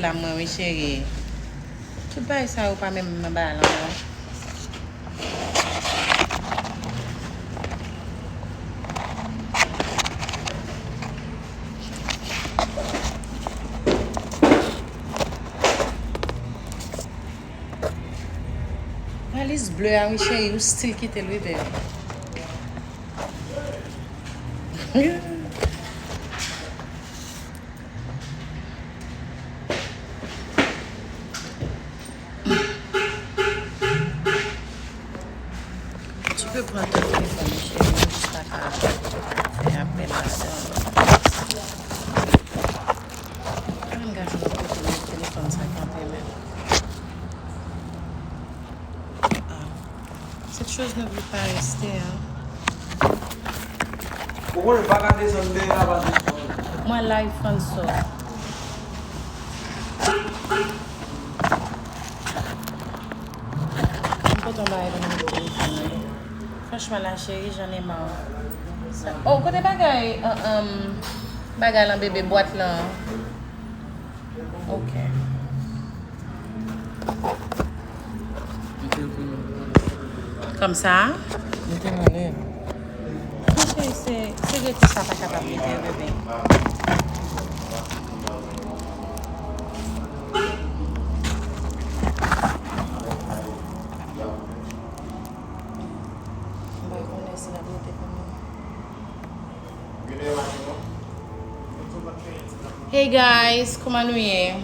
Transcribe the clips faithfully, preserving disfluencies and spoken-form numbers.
la mwen wi cheri. Tout bagay sa yo pa menm nan bagay la non. Valiz ble a wi cheri, ou still kite l wi bèl. Tu peux prendre ton téléphone, chérie, je suis pas capable de faire appel à ça. Ann gade yon kote met telefòn sa kanpe menm. Ah. Cette chose ne veut pas rester, hein. Ou konnen pa ka desann dèyè a pa desann. Mwen live fanso. M kontan bagay nan telefòn nan. Franchman la chérie, j'en ai marre. Oh, kote bagay, uh, um, bagay lan bebe bwat lan. Ok. Kòmsa? Mete m anlè. Non, cheri, se, se rete sa pa kapab rete, bebe. M pa konnen si l ap rete pou mwen. Hey guys, kòman nou ye?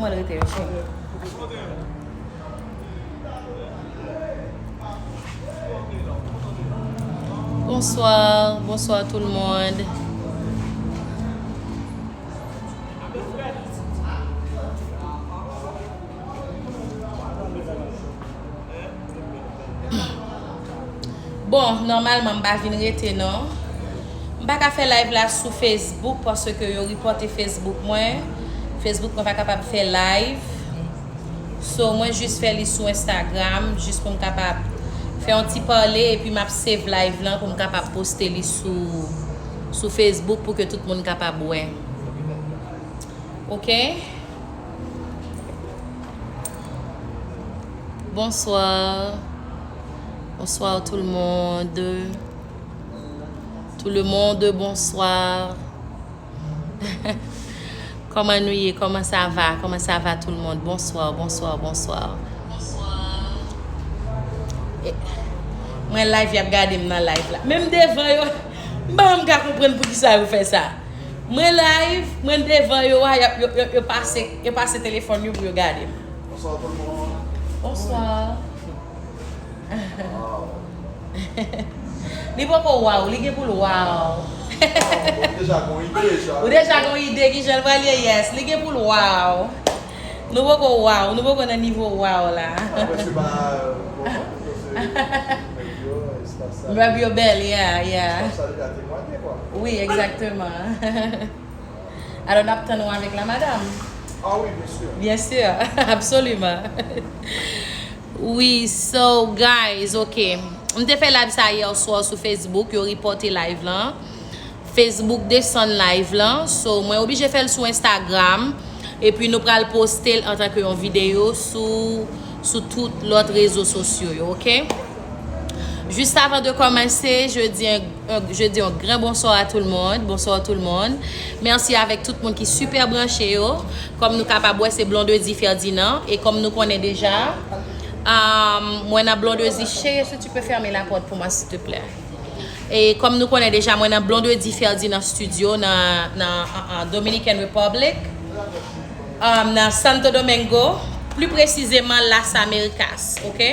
Mwen rete, ok. Bonsoir, bonsoir tout le monde. Bon, nòmalman m pa vin rete non. M pa ka fè live la sou Facebook paske yo ripòte Facebook mwen. Facebook mwen pa kapab fè live. So, mwen jis fè li sou Instagram, jis pou m kapab fè yon ti pale, epi m ap save live lan pou m kapab poste li sou, sou Facebook pou ke tout moun kapab wè. Ok? Bonsoir. Bonsoir tout le monde. Tout le monde, bonsoir. Kòman nou ye? Kòman sa va? Kòman sa va tout le monde? Bonsoir, bonsoir, bonsoir. Eh, mwen live, y ap gade m nan live la. Menm devan yo, m pa menm ka konprann poukisa yo fè sa. Mwen live, mwen devan yo a, y ap, yo, yo, yo pase, yo pase telefòn yo pou yo gade m. Bonsoir tout le monde. Bonsoir. Wow. Li poko wow, li gen pou l wow. Wow, ou deja gon ide sa. Ou deja gon ide ki jan l pral ye, yes. Li gen pou l wow. Nou poko wow, nou poko nan nivo wow la. Apre se pa, euh, bon, se nèg yo, espas sa. Nèg yo bèl, yeah, yeah. Espas sa deja temwanye, kwa. Wi, egzakteman. Alò, n ap tann ou avèk la madam. Ah wi, byen si. Byen si, absoliman. Wi, so, guys, ok. M te fè live sa yè swa sou Facebook, yo ripòte live lan. Facebook desann live lan. So, mwen oblije fè l sou Instagram. Epi nou pral poste l antanke yon videyo sou, sou tout lòt rezo sosyo yo, ok? Juste avant de commencer, je dis un, un, je dis un grand bonsoir à tout le monde. Bonsoir tout le monde. Merci avec tout le monde ki super branche yo. Kòm nou kapab wè, se Blondedy Ferdinand. E kòm nou konnen deja, um, mwen nan Blondedy, chérie, est-ce que tu peux fermer la porte pour moi, s'il te plaît? E kòm nou konnen deja, mwen nan Blondedy Ferdinand Studio nan, nan, an, an Dominican Republic, um, nan Santo Domingo, pli presizeman Las Americas, ok?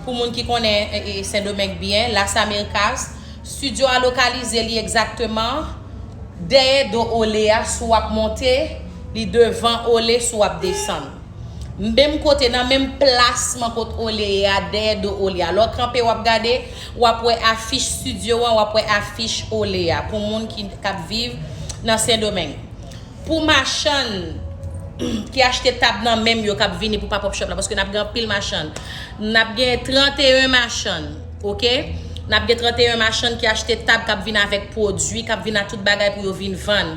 Pou moun ki konnen, e, e, Sendomeng byen, Las Americas, studio a lokalize li egzakteman dèyè do Ole a, si w ap monte, li devan Ole, si w ap desann. Menm kote, nan menm plasman kot Ole ye a, dèyè do Ole a. Lè w kanpe, w ap gade, w ap wè afich studio an, w ap wè afich Ole a, pou moun ki, k ap viv nan Sendomeng. Pou machann, ki achte tab nan menm yo k ap vini pou pop up shop la, paske n ap gen anpil machann. N ap gen trannteyen machann, oke? N ap gen trannteyen machann ki achte tab k ap vin avèk pwodui, k ap vin ak tout bagay pou yo vin vann.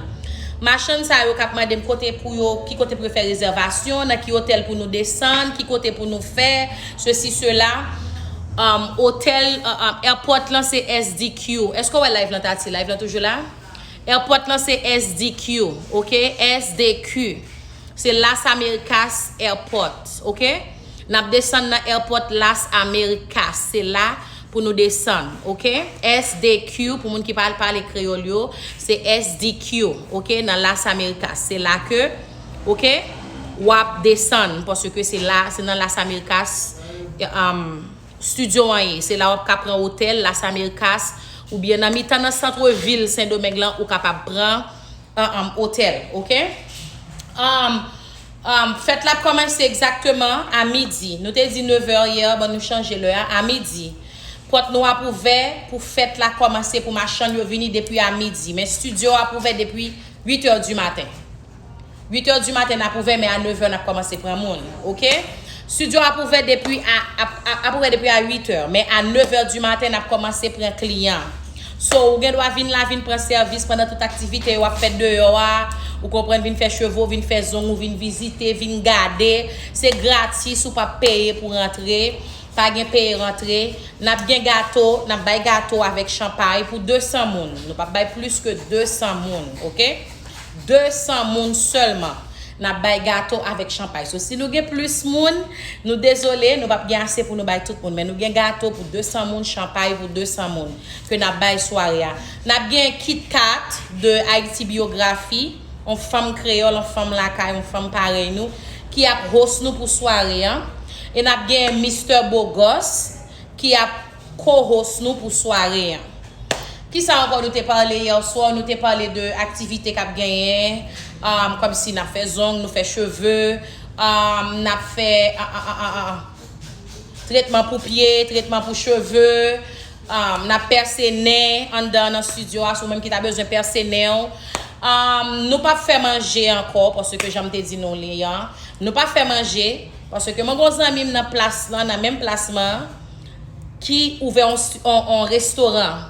Machann sa yo k ap mande m kote pou yo, ki kote pou yo fè rezèvasyon, nan ki otèl pou nou desann, ki kote pou nou fè, sesi, sela. Um, otèl, uh, um, airport lan se S D Q. Èske w wè live lan, Tati? Live lan toujou la? Airport lan se S D Q, oke? S D Q. Se Las Americas Airport, oke? N ap desann nan airport Las Americas. Se la pou nou desann, oke? S D Q, pou moun ki pa pale kreyòl yo, se S D Q, oke? Nan Las Americas. Se la ke, oke? W ap desann, paske se la, se nan Las Americas, um, studio an ye. Se la w ap ka pran otèl Las Americas, oubyen nan mitan nan sant vil Sendomeng lan, ou kapab pran, um, um, otèl, oke? Um, um, fèt la ap kòmanse egzakteman a midi. Nou te di nevè yè, bon, nou chanje lè a, a midi. Pòt nou ap ouvè pou fèt la kòmanse, pou machann yo vini depi a midi. Men studio ap ouvè depi uit è di maten. Uit è di maten n ap ouvè, men a nevè n ap kòmanse pran moun, oke? Studio ap ouvè depi a, ap, ap, ap ouvè depi a uit è, men a nevè di maten n ap kòmanse pran kliyan. So, ou gen dwa vin la, vin pran sèvis pandan tout aktivite yo ap fèt deyò a, ou konprann, vin fè cheve w, vin fè zong ou, vin vizite, vin gade. Se gratis, ou p ap peye pou rantre. Pa gen peye rantre. N ap gen gato, n ap bay gato avèk chanpay pou de san moun. Nou p ap bay plis ke de san moun, oke? De san moun sèlman. N ap bay gato avèk chanpay. So, si nou gen plis moun, nou dezole, nou p ap gen ase pou nou bay tout moun. Men nou gen gato pou de san moun, chanpay pou de san moun ke n ap bay sware a. N ap gen Kit Kat de Haïti Biographie, yon fanm kreyòl, yon fanm lakay, yon fanm parèy nou, ki ap host nou pou sware an. E n ap gen Mister Bogos, ki ap co-host nou pou sware an. Kisa ankò nou te pale yè swa? Nou te pale de aktivite k ap genyen, um, kòmsi n ap fè zong, nou fè cheve, um, n ap fè, ah, ah, ah, ah, ah, tretman pou pye, tretman pou cheve, um, n ap pèse nen anndan nan studio a, si w menm ki ta bezwen pèse nen w. Um, nou p ap fè manje ankò, paske jan m te di nou li an, nou p ap fè manje, paske mwen gen yon zanmi m nan plas lan, nan menm plas lan, ki ouvè yon, yon, yon restoran.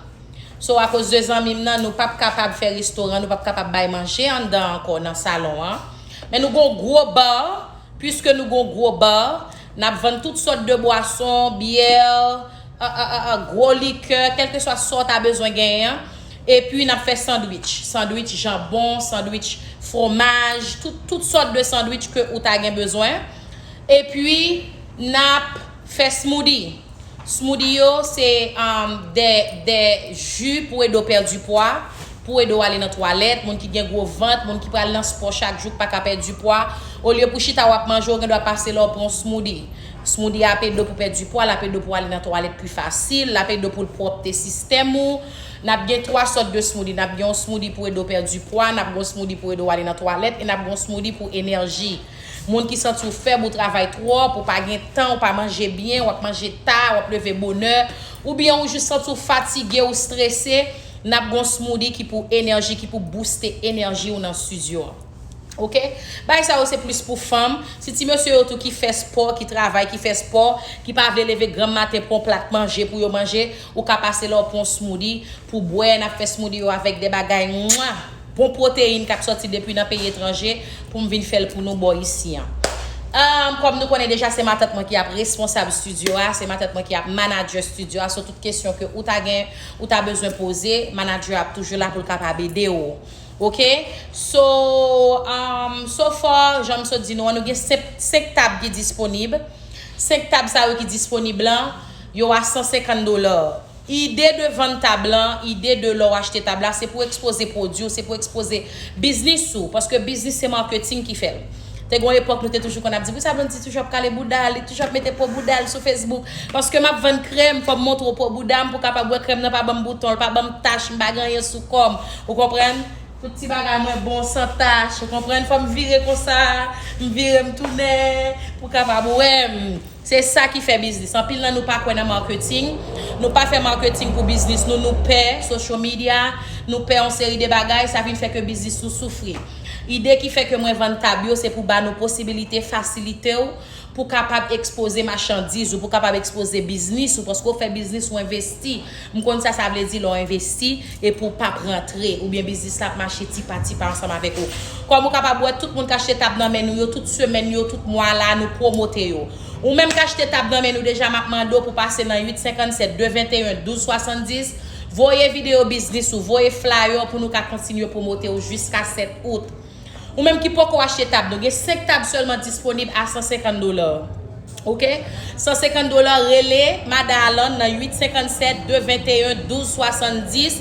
So, akoz de zanmi m nan, nou p ap kapab fè restoran, nou p ap kapab bay manje anndan ankò nan salon an. Men nou gon gwo bar, piske nou gon gwo bar, n ap vann tout sòt de bwason, byè, a, a, a, a, gwo likè, kèlkeswa sa w ta bezwen genyen an. Epi n ap fè sandwich. Sandwich janbon, sandwich fwomaj, tout, tout sòt de sandwich ke ou ta gen bezwen. Epi n ap fè smoothie. Smoothie yo, se, um, de, de ji pou ede w pèdi pwa, pou ede w ale nan twalèt, moun ki gen gwo vant, moun ki pral nan spò chak jou, ki pa ka pèdi pwa. Olye pou chita w ap manje, ou gen dwa pase la w pran smoothie. Smoothie a ap ede w pou pèdi pwa, l ap ede w pou ale nan twalèt pi fasil, l ap ede w pou l pwòpte sistèm ou. N ap gen twa sòt de smoothie. N ap gen yon smoothie pou ede w pèdi pwa, n ap gen yon smoothie pou ede w ale nan twalèt, e n ap gen yon smoothie pou enèji. Moun ki santi w fèb, ou travay twòp, ou pa gen tan, ou pa manje byen, w ap manje ta, w ap leve bonè, oubyen ou jis santi w fatige, ou strese, n ap gon smoothie ki pou enèji, ki pou booste enèji w nan studio an. Oke? Bagay sa yo se plis pou fanm. Si ti mesye yo tou ki fè spò, ki travay, ki fè spò, ki pa vle leve granm maten pran yon plat manje pou yo manje, ou ka pase la w pran yon smoothie pou bwè. N ap fè smoothie yo avèk de bagay, mwa! Bon pwoteyin k ap sòti depi nan peyi etranje pou m vin fè l pou nou bò isi an. Um, kòm nou konnen deja, se matant mwen ki ap responsab studio a, se matant mwen ki ap manager studio a. So, tout kesyon ke ou ta gen, ou ta bezwen poze, manager ap toujou la pou l kapab ede w. Oke? So, um, so far, jan m sot di nou an, nou gen senk, senk tab ki disponib. Senk tab sa yo ki disponib lan, yo a san senkant dola. Ide de vann tab lan, ide de lè w achte tab la, se pou ekspoze pwodui w, se pou ekspoze biznis ou, paske biznis se maketing ki fè l. Te gen yon epòk nou te toujou konn ap di, "Poukisa Blondy toujou ap kale bouda l, li toujou ap mete po bouda l sou Facebook?" Paske m ap vann krèm, fò m montre w po bouda m pou w kapab wè krèm nan pa ban m bouton, l pa ban m tach, m pa gen anyen sou kò m. Ou konprann? Tout ti bagay mwen bon, san tach, ou konprann? Fò m vire konsa, m vire m tounen pou w kapab wè m. Se sa ki fè biznis. Anpil nan nou pa kwè nan marketing. Nou pa fè marketing pou biznis nou. Nou pè social media. Nou pè yon seri de bagay. Sa vin fè ke biznis nou soufri. Ide ki fè ke mwen vann tab yo, se pou ba nou posibilite, fasilite w pou kapab ekspoze machandiz ou, pou kapab ekspoze biznis ou, paske w fè biznis, ou envesti. M konn sa sa vle di lè w envesti, epi w p ap rantre, oubyen biznis la ap mache ti pa ti pa ansanm avèk ou. Kòm ou kapab wè, tout moun k achte tab nan men nou yo, tout semèn yo, tout mwa la, nou pwomote yo. Ou menm k achte tab nan men nou deja, m ap mande w pou pase nan uit senkann sèt de venteyen douz swasanndis, voye videyo biznis ou, voye flyer w pou nou ka kontinye pwomote w jiska sèt out. Ou menm ki poko achte tab, nou gen senk tab sèlman disponib a san senkann dola. Oke? San senkann dola, rele Mada Alan nan uit senkann sèt de venteyen douz swasanndis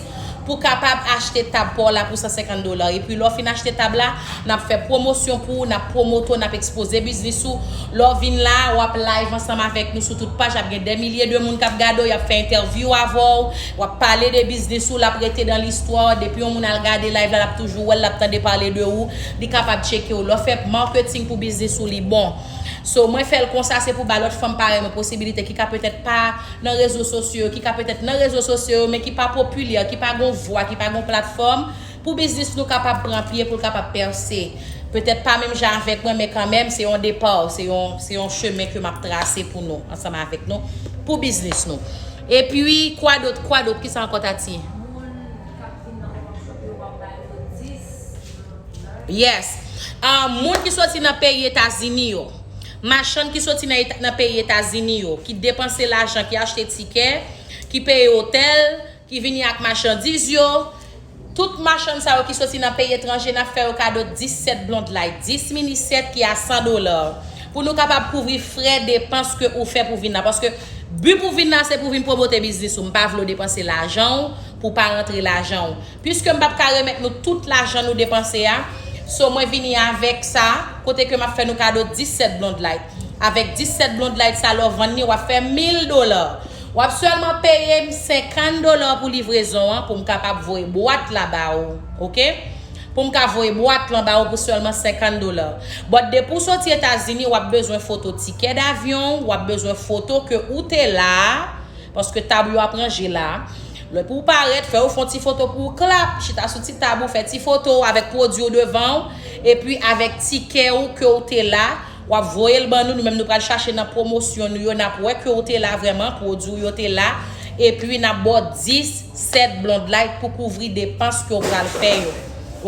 pou kapab achte tab pa w la pou san senkann dola. Epi lè w fin achte tab la, n ap fè pwomosyon pou ou, n ap pwomote w, n ap ekspoze biznis ou. Lè w vin la, w ap live ansanm avèk nou sou tout paj, ap gen dè milye de moun k ap gade w, y ap fè entèvyou avè w, w ap pale de biznis ou, l ap rete dan listwa. Depi yon moun al gade live la, l ap toujou wè l, l ap tande pale de ou, li kapab tcheke w. Lè w fè marketing pou biznis ou, li bon. So, mwen fè l konsa, se pou ba lòt fanm parèy mwen posibilite ki ka petèt pa nan rezo sosyo yo, ki ka petèt nan rezo sosyo yo, men ki pa popilè, ki pa gon vwa, ki pa gon platfòm, pou biznis nou kapab pran pye, pou l kapab pèse. Petèt pa menm jan avèk mwen, men kanmenm, se yon depa, se yon, se yon chemen ke m ap trase pou nou, ansanm avèk nou, pou biznis nou. Epi, kwa dòt, kwa dòt, kisa ankò, Tati? Yes. Ah, moun ki soti nan peyi Etazini yo, machann ki soti nan Eta- nan peyi Etazini yo, ki depanse lajan, ki achte tikè, ki peye otèl, ki vini ak machandiz yo, tout machann sa yo ki soti nan peyi etranje, n ap fè yo kado disèt Blonde Light, dis mini sèt ki a san dola, pou nou kapab kouvri frè depans ke ou fè pou vin la. Paske bi pou vin la, se pou vin pwomote biznis ou. M pa vle w depanse lajan w pou pa rantre lajan w. Piske m p ap ka remèt nou tout lajan nou depanse a, so mwen vini avèk sa, kote ke m ap fè nou kado disèt Blonde Light. Avèk disèt Blonde Light sa, lè w vann li, w ap fè mil dola. W ap sèlman peye m senkann dola pou livrezon an, pou m kapab voye bwat la ba ou, oke? Pou m ka voye bwat lan ba ou pou sèlman senkann dola. But depi w soti Etazini, w ap bezwen foto tikè davyon, w ap bezwen foto ke ou te la, paske tab yo ap ranje la. Lè pou w parèt, fè yo fè yon ti foto pou w, klap, chita sou ti tab ou, fè ti foto avèk pwodui w devan w, epi avèk tikè ou ke w te la, w ap voye l ban nou, nou menm nou pral chache nan pwomosyon nou yo, n ap wè ke w te la vrèman, pwodui w yo te la, epi n ap ba w dis sèt Blonde Light pou kouvri depans ke w pral fè yo.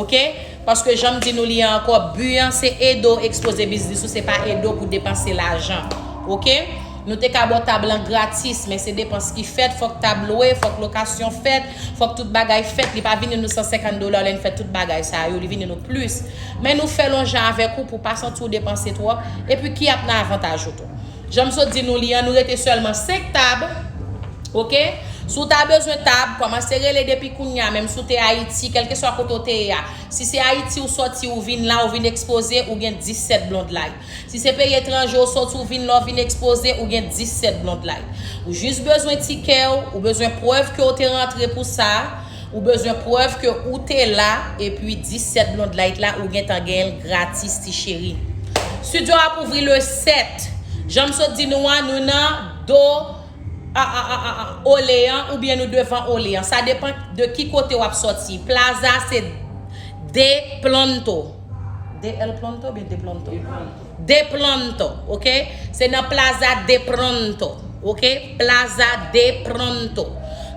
Oke? Paske jan m di nou li ankò, bi an se ede w ekspoze biznis ou, se pa ede w pou depanse lajan. Oke? Nou te ka ba w tab lan gratis, men se depans ki fèt, fòk tab lwe, fòk lokasyon fèt, fòk tout bagay fèt. Li pa vini nou san senkann dola lè n fè tout bagay sa yo, li vini nou plis. Men nou fè l yon jan avèk ou pou w pa santi w depanse twòp, epi ki ap nan avantaj ou tou. Jan m sot di nou li an, nou rete sèlman senk tab. Oke? Si w ta bezwen tab, kòmanse rele depi kounye a, menm si w te Ayiti, kèlkeswa kote w te ye a. Si se Ayiti ou sòti, ou vin la, ou vin ekspoze, ou gen disèt Blonde Light. Si se peyi etranje w sòti, ou vin la, ou vin ekspoze, ou gen disèt Blonde Light. Ou jis bezwen tikè w, ou bezwen prèv ke w te rantre pou sa, ou bezwen prèv ke ou te la, epi disèt Blonde Light la, ou gentan genyen l gratis, ti cheri. Studio ap ouvri le sèt. Jan m sot di nou an, nou nan do a, a, a, a, a, Oleyan oubyen nou devan Oleyan. Sa depann de ki kote w ap sòti. Plaza se De Planto. De El Planto oubyen De Planto? De Planto, oke? Se nan Plaza De Pronto, oke? Plaza De Pronto.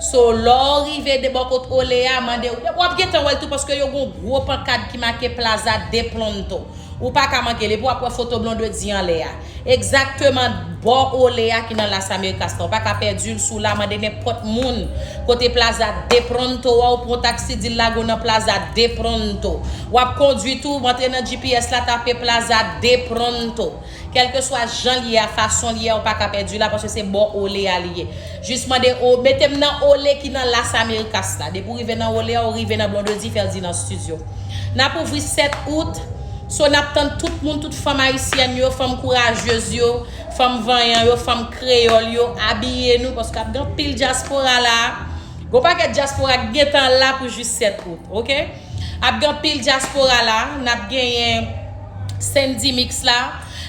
So, lè w rive de bò kot Oleyan, mande w, w ap gentan wè l tou paske yo gon gwo pankad ki make Plaza De Pronto. Ou pa ka manke l, epi w ap wè foto Blondedy anlè a. Egzakteman bò Oleyan ki nan Las Americas la. Ou pa ka pèdi l, si w la, mande nenpòt moun kote Plaza De Pronto a, ou pran taksi, di l lage w nan Plaza De Pronto. W ap kondui tou, w antre nan G P S la, tape Plaza De Pronto. Kèlkeswa jan l ye a, fason l ye a, ou pa ka pèdi la, paske se bò Oleyan li ye. Jis mande, o, mete m nan Ole ki nan Las Americas la. Depi w rive nan Oleyan, ou rive nan Blondedy Ferdinand Studio. N ap ouvri sèt out. So, n ap tann tout moun, tout fanm ayisyèn yo, fanm kourajez yo, fanm vanyan yo, fanm kreyòl yo, abiye nou, paske ap gen anpil dyaspora la. Gon pakèt dyaspora k gentan la pou jis sèt out, oke? Ap gen anpil dyaspora la, n ap genyen Sandy Mix la,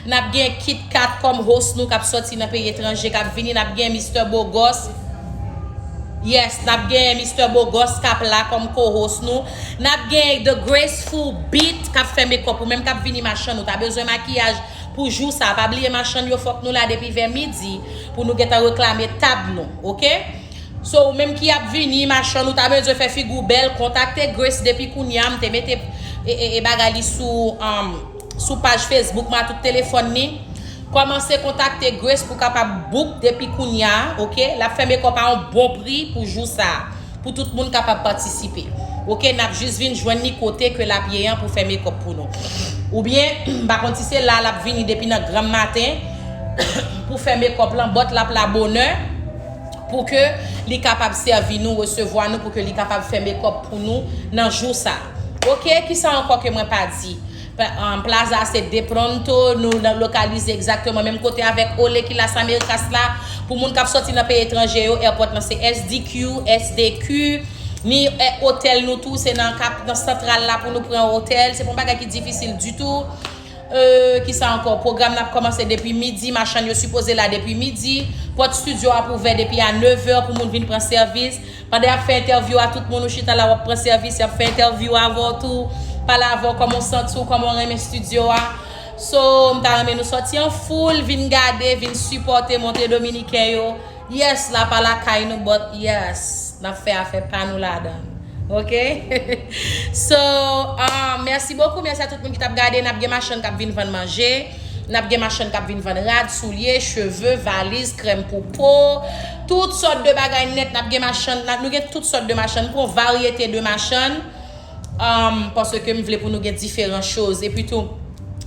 n ap gen Kit Kat kòm host nou k ap sòti nan peyi etranje, k ap vini, n ap gen Mister Bogos. Yes, n ap gen Mister Bogos k ap la kòm co-host nou. N ap gen The Graceful Beat k ap fè makeup ou menm k ap vini machann ou ta bezwen makiyaj pou jou sa. Pa bliye machann yo fòk nou la depi vè midi pou nou gentan reklame tab nou, oke? So ou menm ki ap vini machann ou ta bezwen fè figi w bèl, kontakte Grace depi kounya, m te mete e, e, e bagay li sou um, sou paj Facebook mwen a tout telefòn ni. Kòmanse kontakte Grace pou kapab book depi kounya, oke? L ap fè makeup a yon bon pri pou jou sa a, pou tout moun kapab patisipe. Oke, n ap jis vin jwenn li kote ke l ap ye an pou fè makeup pou nou. Oubyen, m pa konn si se la l ap vini depi nan granm maten pou fè makeup lan, but l ap la bonè pou ke li kapab sèvi nou, resevwa nou, pou ke li kapab fè makeup pou nou nan jou sa. Oke, kisa ankò ke mwen pa di? Plaza se De Pronto, nou lokalize egzakteman menm kote avèk Ole ki Las Americas la. Pou moun k ap sòti nan peyi etranje yo, airport lan se S D Q, S D Q. Ni otèl nou tou, se nan kap nan santral la pou nou pran otèl. Se pa yon bagay ki difisil ditou. Kisa ankò? Pwogram n ap kòmanse depi midi, machann yo sipoze la depi midi. Pòt studio ap ouvè depi a nevè pou moun vin pran sèvis. Pandan y ap fè entèvyou a tout moun, ou chita la w ap pran sèvis, y ap fè entèvyou avè w tou, pale avè w kòman w santi w, kòman w renmen studio a. So m ta renmen nou sòti an foul, vin gade, vin sipòte, montre dominiken yo. Yes, la pa lakay nou, but yes, n ap fè afè pa nou ladan. Oke? So, mèsi bokou, mèsi a tout moun ki t ap gade. N ap gen machann k ap vin vann manje. N ap gen machann k ap vin vann rad, soulye, cheve, valiz, krèm pou po, tout sòt de bagay nèt. N ap gen machann, nou gen tout sòt de machann, nou pran varyete de machann. Paske m vle pou nou gen diferan choz. Epi tou,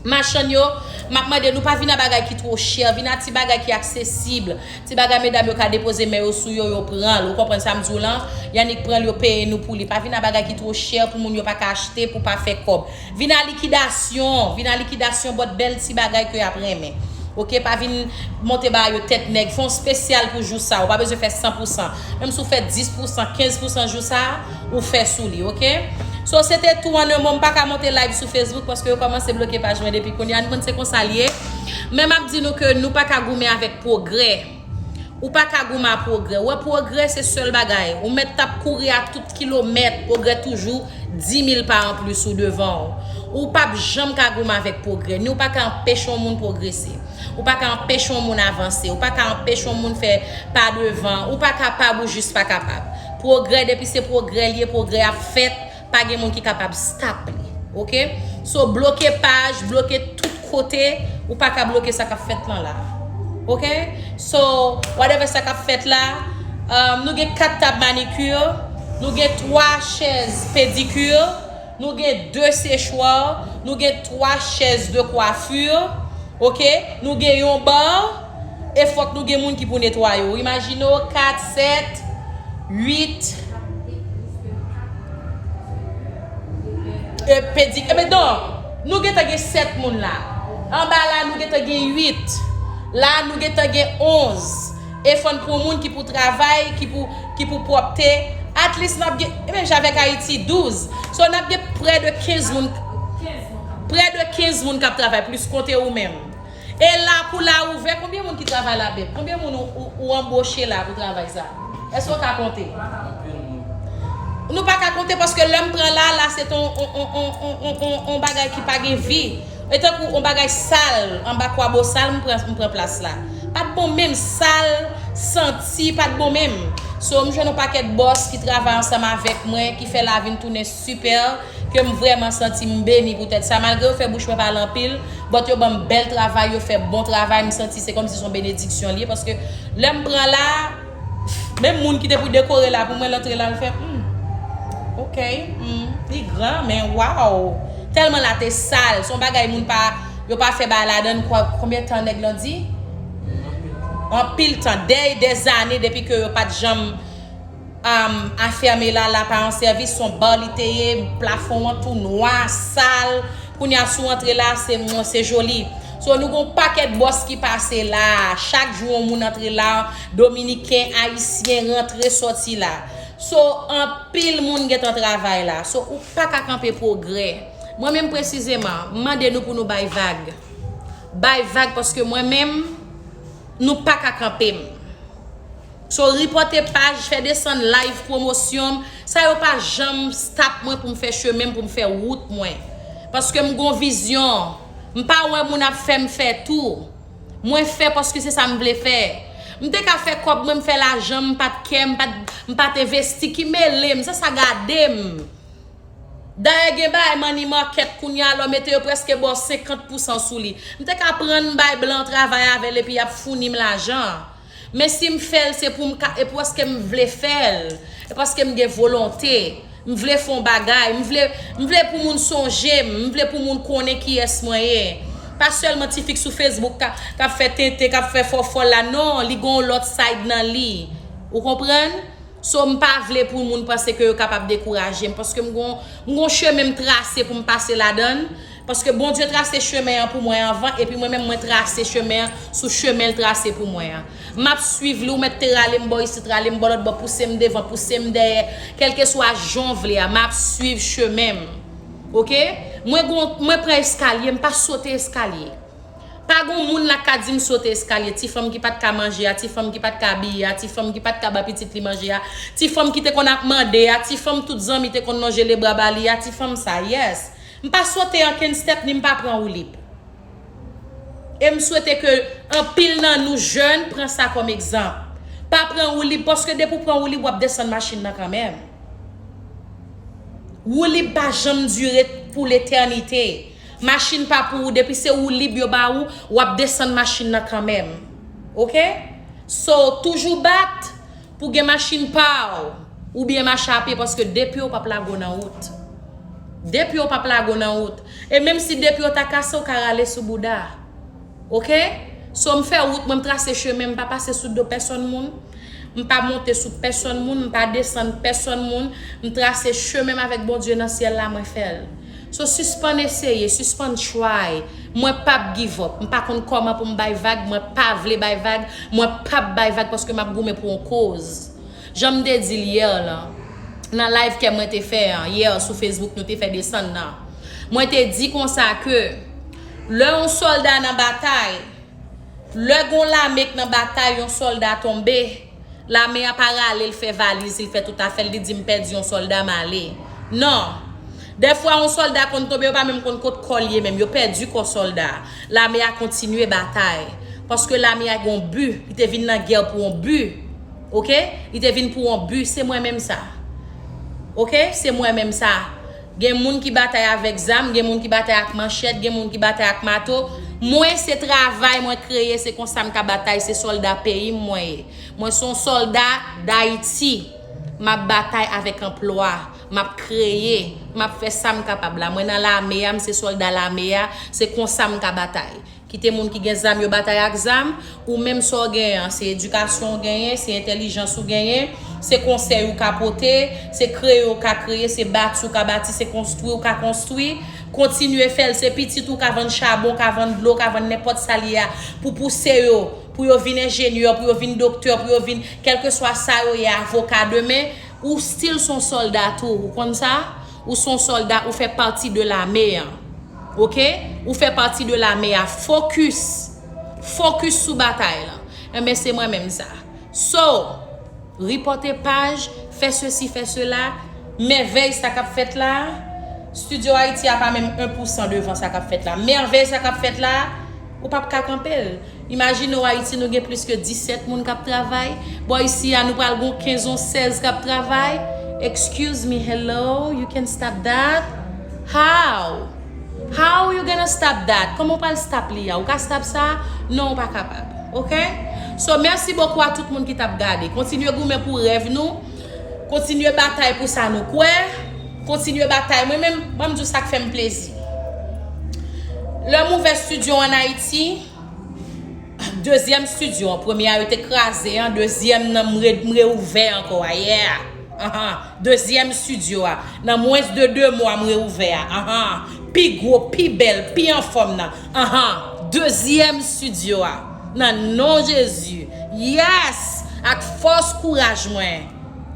machann yo, m ap mande nou pa vin a bagay ki two chè, vin a ti bagay ki aksesib. Ti bagay medam yo ka depoze men yo sou yo, yo pran l. Ou konprann sa m di w lan? Y annik pran l, yo peye nou pou li. Pa vin a bagay ki two chè pou moun yo pa ka achte, pou pa fè kòb. Vin a likidasyon, vin a likidasyon, but bèl ti bagay ke y ap renmen. Oke, pa vin monte ba yo tèt nèg, fè yon spesyal pou jou sa, ou pa bezwen fè san pou san. Menm si w fè dis pou san, kenz pou san jou sa, ou fè sou li, oke? So, se te tou an mo, m pa ka monte live sou Facebook paske yo kòmanse bloke paj mwen depi kounye a, nou konn se konsa l ye. Men m ap di nou ke nou pa ka goumen avèk pwogrè. Ou pa ka goumen a pwogrè. Ou wè pwogrè se sèl bagay. Ou mèt t ap kouri a tout kilomèt, pwogrè toujou di mil pa anplis ou devan w. Ou p ap janm ka goumen avèk pwogrè. Ni ou pa ka anpeche yon moun pwogrese. Ou pa ka anpeche yon moun avanse. Ou pa ka anpeche yon moun fè pa devan. Ou pa kapab, ou jis pa kapab. Pwogrè, depi se pwogrè l ye, pwogrè ap fèt. Pa gen moun ki kapab stop li. Oke? So, bloke paj, bloke tout kote, ou pa ka bloke sa k ap fèt lan la. Oke? So, whatever sa k ap fèt la, um, nou gen kat tab manikir, nou gen twa chèz pedikir, nou gen de sechwa, nou gen twa chèz de kwafir, oke? Nou gen yon ba, e fòk nou gen moun ki pou netwaye w. Imajine w, kat, sèt, uit, e pedik, e ben donk, nou gentan gen sèt moun la. Anba la, nou gentan gen uit. La, nou gentan gen onz. E fò n pran moun ki pou travay, ki pou, ki pou pwòpte. At least n ap gen, e menm jan avèk Ayiti, douz. So, n ap gen prè de kenz moun, prè de kenz moun k ap travay, plis konte ou menm. E la, pou la ouvè, konbyen moun ki travay la, bèb? Konbyen moun ou, ou, ou anboche la pou travay sa? Èske w ka konte? Nou pa ka konte paske lè m pran la, la se te yon bagay ki pa gen vi. E tankou yon bagay sal, anba kwabosal, m pran, m pran plas la. Pa t bon menm, sal, santi, pa t bon menm. So, m jwenn yon pakèt bòs ki travay ansanm avèk mwen, ki fè lavi n tounen sipè, ke m vrèman santi m beni poutèt sa. Malgre yo fè bouch mwen pale anpil, but yo ban m bèl travay, yo fè bon travay, m santi se kòmsi se yon benediksyon l ye, paske lè m pran la, menm moun ki te pou dekore la pou mwen, l antre la, l fè, hmm, ok, hmm, li gran, men waw! Tèlman la te sal, se yon bagay moun pa, yo pa fè bagay ladan l, kwa, konbyen tan nèg lan di? Anpil tan, dè, dè zane depi ke yo pa t janm um, afème la, la pa an sèvis, se yon ba li te ye, plafon an tou nwa, sal. Kounye a, si w antre la, se, se joli. So, nou gen yon pakèt bòs ki pase la. Chak jou, yon moun antre la. Dominiken, Ayisyen, rantre, sòti la. So, anpil moun gentan travay la. So, ou pa ka kanpe pwogrè. Mwen menm presizeman, m mande nou pou nou bay vag. Bay vag paske mwen menm, nou pa ka kanpe m. So, ripòte paj, fè desann live pwomosyon m, sa yo pa janm stop mwen pou m fè chemen m, pou m fè wout mwen. Paske m gon vizyon. M pa wè moun ap fè m fè tou. Mwen fè paske se sa m vle fè. M te ka fè kòb mwen, m fè lajan m, m pa t kè, m pa t, m pa t envesti, ki mele m, sa sa gade m. Dayè gen bagay money market kounye a, lè w mete yo prèske ba w senkant pousan sou li. M te ka pran bay blan travay avè l epi y ap founi m lajan. Men si m fè l, se pou m ka, e paske m vle fè l, e paske m gen volonte. M vle fè yon bagay, m vle, m vle pou moun sonje m, m vle pou moun konnen kiyès mwen ye. Pa sèlman ti fi k sou Facebook k ap, k ap fè tenten, k ap fè fòfò la, non, li gen yon lòt side nan li. Ou konprann? So, m pa vle pou moun panse ke yo kapab dekouraje m, paske m gon, m gon chemen m trase pou m pase ladan l, paske Bondye trase chemen an pou mwen anvan, epi mwen menm mwen trase chemen an sou chemen l trase pou mwen an. M ap swiv li, ou mèt te rale m bò isit, rale m bò lòt bò, pouse m devan, pouse m dèyè, kèlkeswa jan w vle a, m ap swiv chemen m. Oke? Mwen gon, mwen pran eskalye, m pa sote eskalye. Pa gon moun la k ka di m sote eskalye, ti fanm ki pa t ka manje a, ti fanm ki pa t ka abiye a, ti fanm ki pa t ka ba pitit li manje a, ti fanm ki te konn ap mande a, ti fanm tout zanmi te konn lonje lebra ba li a, ti fanm sa, yes. M pa sote ankenn step ni m pa pran woulib. E m swete ke anpil nan nou jèn pran sa kòm egzanp. Pa pran woulib, paske depi w pran woulib, w ap desann machin nan kanmenm. Woulib pa janm dire pou letènite. Machin pa pou ou, depi se woulib yo ba ou, w ap desann machin nan kanmenm. Oke? So, toujou bat pou gen machin pa w, oubyen mache a pye, paske de pye w p ap lage w nan wout. De pye w p ap lage w nan wout. E menm si de pye w ta kase, w ka rale sou bouda. Oke? So, m fè wout mwen, m trase chemen, m pa pase sou do pèsonn moun. M pa monte sou pèsonn moun, m pa desann pèsonn moun. M trase chemen m avèk Bondye nan syèl la, mwen fè l. So, sispann eseye, sispann try. Mwen p ap give up. M pa konn kòman pou m bay vag, mwen pa vle bay vag, mwen p ap bay vag paske m ap goumen pou yon koz. Jan m te di l yè lan, nan live ke mwen te fè an, yè sou Facebook nou te fè desann nan. Mwen te di konsa ke lè yon sòlda nan batay, lè gon lame k nan batay, yon sòlda tonbe, lame a pa rale l fè valiz li, l fè tout afè l, li di m pèdi yon sòlda m ale. Non. Dèfwa yon sòlda konn tonbe, yo pa menm konn kot kò l ye menm, yo pèdi kò sòlda a. Lame a kontinye batay. Paske lame a gon bi, li te vin nan gè pou yon bi. Oke? Li te vin pou yon bi, se mwen menm sa. Oke? Se mwen menm sa. Gen moun ki batay avèk zam, gen moun ki batay ak manchèt, gen moun ki batay ak mato. Mwen, se travay mwen kreye, se konsa m ka batay, se sòlda peyi m mwen ye. Mwen se yon sòlda Dayiti. M ap batay avèk anplwa. M ap kreye. M ap fè sa m kapab la. Mwen nan lame a, m se sòlda lame a. Se konsa m ka batay. Kite moun ki gen zam yo batay ak zam. Ou menm sa w genyen an, se edikasyon w genyen, se entèlijans ou genyen, se konsèy ou ka pote, se kreye w ka kreye, se bati w ka bati, se konstwi w ka konstwi. Kontinye fè l, se pitit ou ka vann chabon, ka vann dlo, ka vann nenpòt sa l ye a, pou pouse yo, pou yo vin enjenyè, pou yo vin doktè, pou yo vin kèlkeswa sa yo ye, avoka demen, ou still se yon sòlda tou, ou konn sa? Ou se yon sòlda, ou fè pati de lame an. Oke? Ou fè pati de lame a. Fokis. Fokis sou batay lan. Enben, se mwen menm sa. So, ripòte paj, fè sesi, fè sela. Mèvèy sa k ap fèt la. Studio Haïti a pa menm en pou san devan sa k ap fèt la. Mèvèy sa k ap fèt la, ou p ap ka kanpe l. Imajine w, Ayiti, nou gen plis ke disèt moun k ap travay. Bò isi a, nou pral gon kenz, yon sèz k ap travay. Excuse me, hello, you can stop that? How? How you gonna stop that? Kòman w pral stop li a? Ou ka stop sa? Non, ou pa kapab. Oke? So, mèsi bokou a tout moun ki t ap gade. Kontinye goumen pou rèv nou. Kontinye batay pou sa nou kwè. Kontinye batay. Mwen menm, ban m di w sa k fè m plezi. Lè m ouvè studio an Ayiti, dezyèm studio an, premye a yo te kraze an, dezyèm nan m re, m reouvè ankò a, yeah. Ahan, dezyèm studio a. Nan mwens de de mwa m reouvè a. Ahan, pi gwo, pi bèl, pi anfòm nan. Ahan, dezyèm studio a. Nan non Jezi. Yes! Ak fòs kouraj mwen.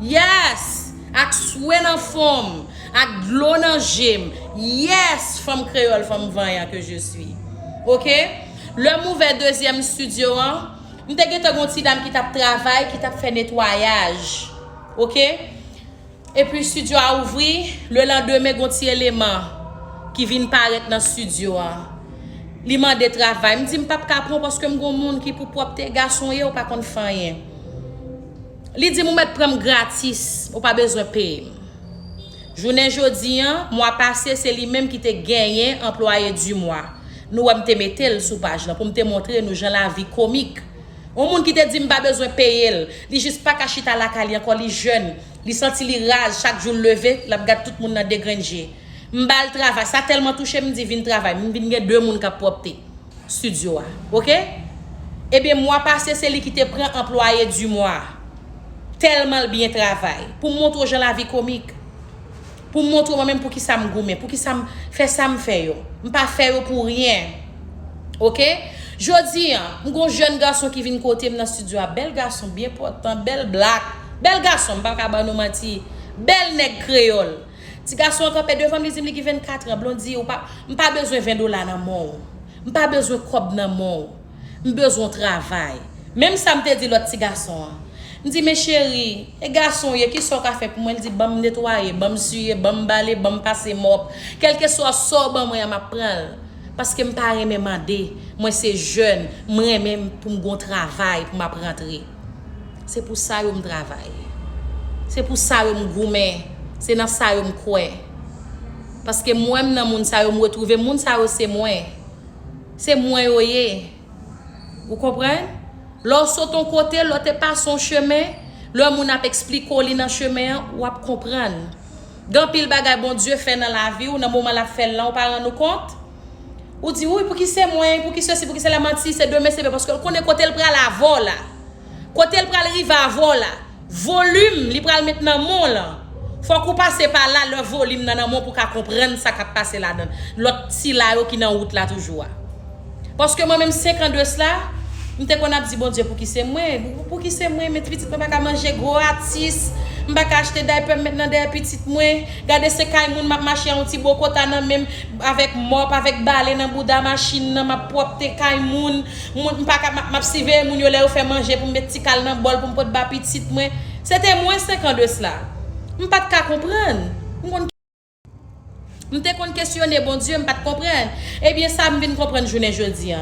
Yes! Ak swe nan fon m. Ak dlo nan je m. Yes! Fanm kreyòl, fanm vanyan ke je suis. Oke? Lè m ouvè dezyèm studio an, M te gentan gen yon ti dam ki t ap travay, ki t ap fè netwayaj. Oke? Epi estidyo a ouvri, lelandemen gen yon ti eleman ki vin parèt nan estidyo a. Li mande travay. M di m p ap ka pran w paske m gen yon moun ki pou pwòpte, gason w ye, ou pa konn fè anyen. Li di m ou mèt pran m gratis, ou pa bezwen peye m. Jounen jodi a, mwa pase, se li menm ki te genyen anplwaye di mwa. Nou wè m te mete l sou paj lan pou m te montre nou jan lavi komik. Yon moun ki te di m pa bezwen peye l, li jis pa ka chita lakay li ankò, li jèn, li santi li raz, chak jou l leve, l ap gad tout moun nan de grenn je. M ba l travay, sa tèlman touche m, m di vin travay, m vin gen de moun k ap pwòpte estidyo a, oke? Ebyen, mwa pase, se li ki te pran anplwaye di mwa. Tèlman l byen travay. Pou m montre w jan lavi komik. Pou m montre w mwen menm poukisa m goumen, poukisa m fè sa m fè yo. M pa fè yo pou ryen. Oke? Jodi a, m gon jèn gason ki vin kote m nan estidyo a. Bèl gason, byen pòtan, bèl blak. Bèl gason, m pa ka ban nou manti. Bèl nèg kreyòl. Ti gason an kanpe devan m, li di m li gen vennkat an. Blondy, ou pa, m pa bezwen ven dola nan men w. M pa bezwen kòb nan men w. M bezwen w travay. Menm sa m te di lòt ti gason an. M di, men cheri, e gason w ye, kisa w ka fè pou mwen? Li di, ban m netwaye, ban m siye, ban m bale, ban m pase mòp. Kèlkeswa sa w ban mwen an, m ap pran l. Paske m pa renmen mande. Mwen se jèn, m renmen pou m gon travay pou m ap rantre. Se pou sa yo m travay. Se pou sa yo m goumen. Se nan sa yo m kwè. Paske m wè m nan moun sa yo, m retwouve moun sa yo se mwen. Se mwen yo ye. Ou konprann? Lè w sot yon kote, lè w te pase yon chemen, lè moun ap eksplike w li nan chemen an, w ap konprann. Gen anpil bagay Bondye fè nan lavi w, nan moman l ap fè l lan, ou pa rann ou kont. Ou di, wi, pouki se mwen, pouki sesi, pouki sela, manti, se demen, se vre, paske l konnen kote l pral avè w la. Kote l pral rive avè w la. Volim li pral met nan men w lan. Fòk ou pase pa la, lè volim nan nan men w pou w ka konprann sa k ap pase ladan l. Lòt sila yo ki nan wout la toujou a. Paske mwen menm, senk an de sla, m te konn ap di, Bondye, pouki se mwen? Pou, pouki se mwen? Men pitit mwen pa ka manje gwo atis. M pa ka achte daypè m met nan dèyè pitit mwen. Gade se kay moun m ap mache a yon ti bokota nan men m, avèk mòp, avèk bale nan bouda machin nan, m ap pwòpte kay moun. Moun, m pa ka, m ap, m ap siveye moun yo lè yo fè manje pou m met ti kal nan bòl pou m pot ba pitit mwen. Se te mwen senk an de sla. M pa t ka konprann. M konn M te konn kesyone Bondye, m pa t konprann. Ebyen, sa m vin konprann jounen jodi a.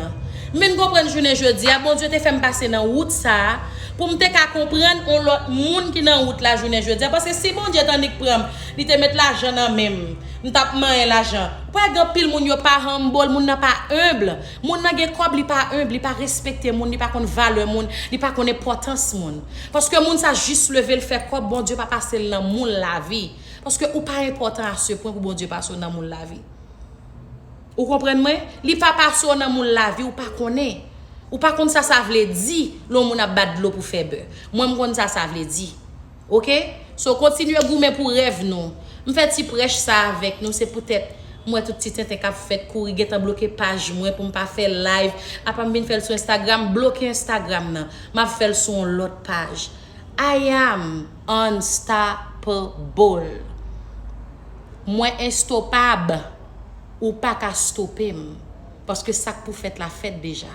M vin konprann jounen jodi a, Bondye te fè m pase nan wout sa a, pou m te ka konprann yon lòt moun ki nan wout la jounen jodi a. Paske si Bondye t annik pran m, li te met lajan nan men m, m t ap manyen lajan. Ou pa gen anpil moun yo pa humble, moun nan pa enb. Moun nan gen kòb, li pa enb, li pa respekte moun, li pa konn valè moun, li pa konn enpòtans moun. Paske moun sa jis leve l fè kòb, Bondye pa pase l nan moun lavi. Paske ou pa enpòtan a se pwen pou Bondye pase w nan moun lavi. Ou konprann mwen? Li pa pase w nan moun lavi, ou pa konnen. Ou pa konn sa sa vle di lè yon moun ap bat dlo pou fè bè. Mwen, m konn sa sa vle di. Oke? So, kontinye goumen pou rèv nou. M fè ti prèch sa avèk nou, se poutèt m wè tout ti tenten k ap fèt kouri, gentan bloke paj mwen pou m pa fè live. Apa m vin fè l sou Instagram, bloke Instagram nan. M ap fè l sou yon lòt paj. I am unstoppable. Mwen enstopab. Ou pa ka stope m. Paske sa k pou fèt la fèt deja.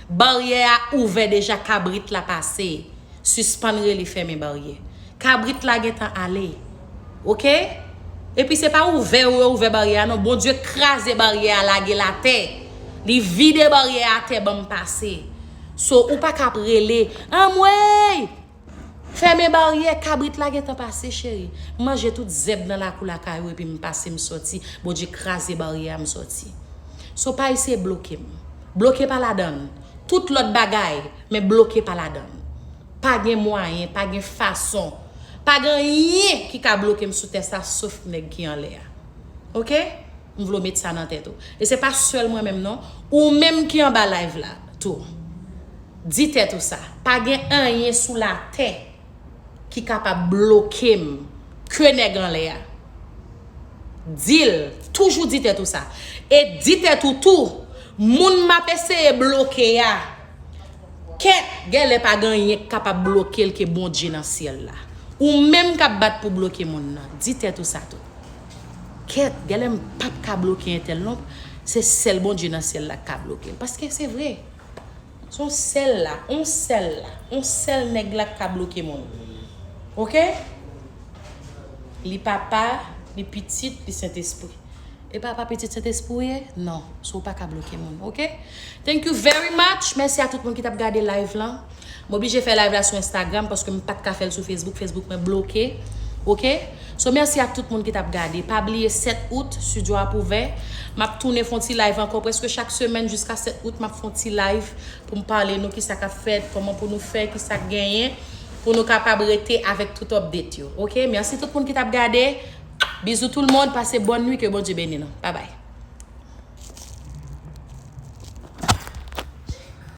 Baryè a ouvè deja, kabrit la pase. Sispann rele fèmen baryè. Kabrit la gentan ale. Oke? Epi se pa ouvè yo ouvè baryè a non. Bondye kraze baryè a, lage l atè. Li vide baryè a atè, ban m pase. So, ou pa ka ap rele, anmwey! Fèmen baryè, kabrit la gentan pase, cheri. M manje tout zèb nan lakou lakay ou epi m pase, m sòti. Bondye kraze baryè a, m sòti. So, pa eseye bloke m. Bloke pa ladan l. Tout lòt bagay, men bloke pa ladan l. Pa gen mwayen, pa gen fason. Pa gen anyen ki ka bloke m sou tè sa, sof nèg ki anlè a. Oke? M vle w met sa nan tèt ou. E se pa sèl mwen menm non. Ou menm ki anba live la tou. Di tèt ou sa. Pa gen anyen sou latè ki kapab bloke m ke nèg anlè a. Di l. Toujou di tèt ou sa. E di tèt ou tou, moun m ap eseye bloke a, kèt, genlè pa gen anyen k kapab bloke l ke Bondye nan syèl la. Ou menm k ap bat pou bloke moun nan, di tèt ou sa tou. Kèt, genlè m p ap ka bloke entèl non, se sèl Bondye nan syèl la k ka bloke l. Paske se vre. Se yon sèl la, yon sèl la, yon sèl nèg la k ka bloke moun. Oke? Li Papa, li Pitit, li Sentespri. E Papa, Pitit, Sentespri w ye? Non. So w pa ka bloke moun, oke? Thank you very much. Mèsi a tout moun ki t ap gade live lan. M oblije fè live la sou Instagram paske m pa t ka fè l sou Facebook. Facebook mwen bloke. Oke? So mèsi a tout moun ki t ap gade. Pa bliye sèt out, studio ap ouvè. M ap tounen fè yon ti live ankò prèske chak semèn jiska sèt out, m ap fè yon ti live pou m pale nou kisa k ap fèt, kòman pou nou fè, kisa k genyen, pou nou kapab rete avèk tout update yo. Oke? Mèsi tout moun ki t ap gade. Bizou tout le monde, pase bòn nwi, ke Bondye beni nou. Bye bye.